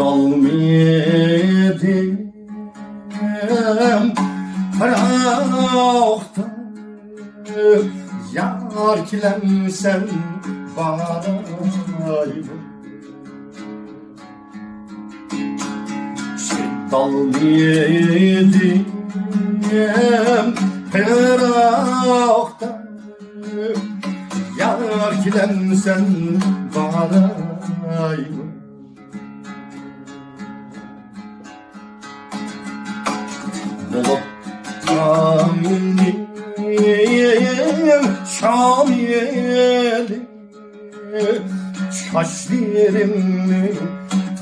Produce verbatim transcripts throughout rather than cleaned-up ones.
ئالمىدىم پىراقتا، يار كېلەمسەن بارايمۇ؟ چىدالمىدىم پىراقتا، يار كېلەمسەن بارايمۇ؟ بولۇپ قالدىم شام يېلى، چاچلىرىمنى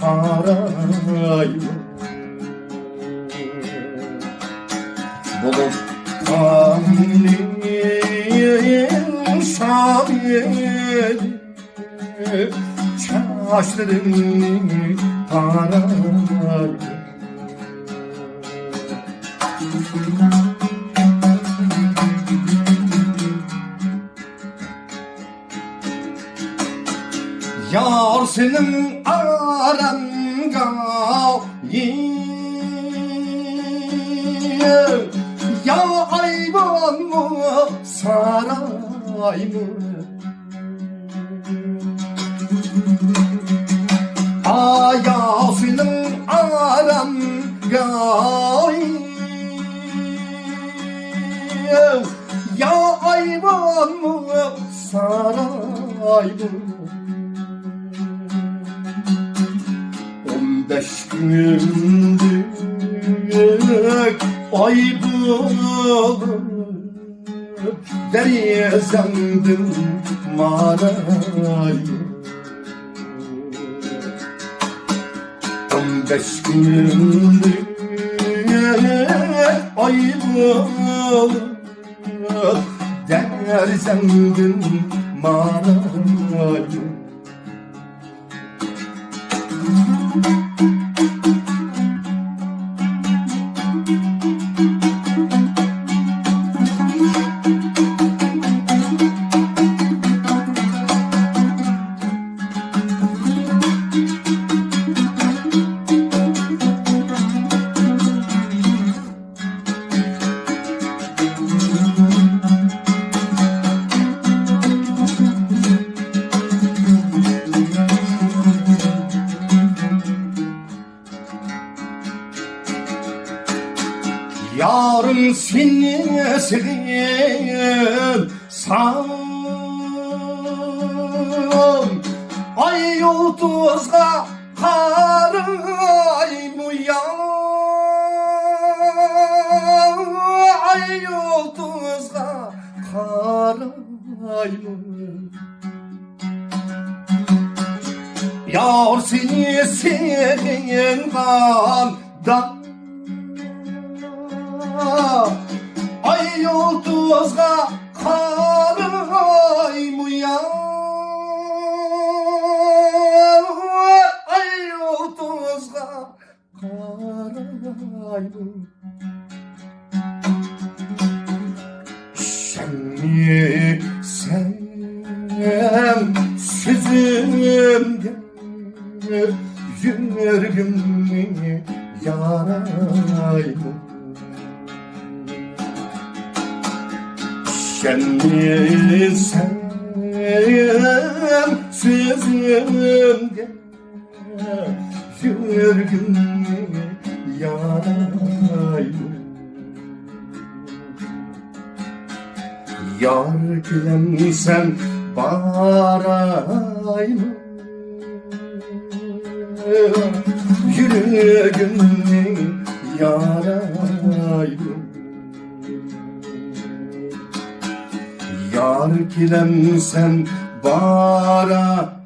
تارايمۇ؟ بولۇپ قالدىم شام يېلى، چاچلىرىمنى تارايمۇ؟ يار سېنىڭ ئارامگاھىڭ، يا ئايۋانمۇ، سارايمۇ؟ ئايا سېنىڭ ئارامگاھىڭ، يا ئايۋانمۇ، سارايمۇ؟ ئون بەش كۈنلۈك ئاي بولۇپ دېرىزەڭدىن مارايمۇ؟ ئون بەش كۈنلۈك ئاي بولۇپ دېرىزەڭدىن مارايمۇ؟ يارىم سېنى سېغىنسام، ئاي يۇلتۇزغا قارايمۇ يا؟ ئاي يۇلتۇزغا قارايمۇ؟ يار سېنى سېغىنغاندا، ئاي يۇلتۇزغا قارايمۇ يا؟ ئاي يۇلتۇزغا قارايمۇ؟ ئىشەنمىسەم سۆزۈمگە، يۈرىكىمنى يارايمۇ؟ ئىشەنمىسەم سۆزۈمگە، يۈرىكىمنى يارايمۇ؟ يار كېلەمسەن بارايمۇ؟ يۈرىكىمنى يارايمۇ؟ يار كېلەمسەن بارايمۇ؟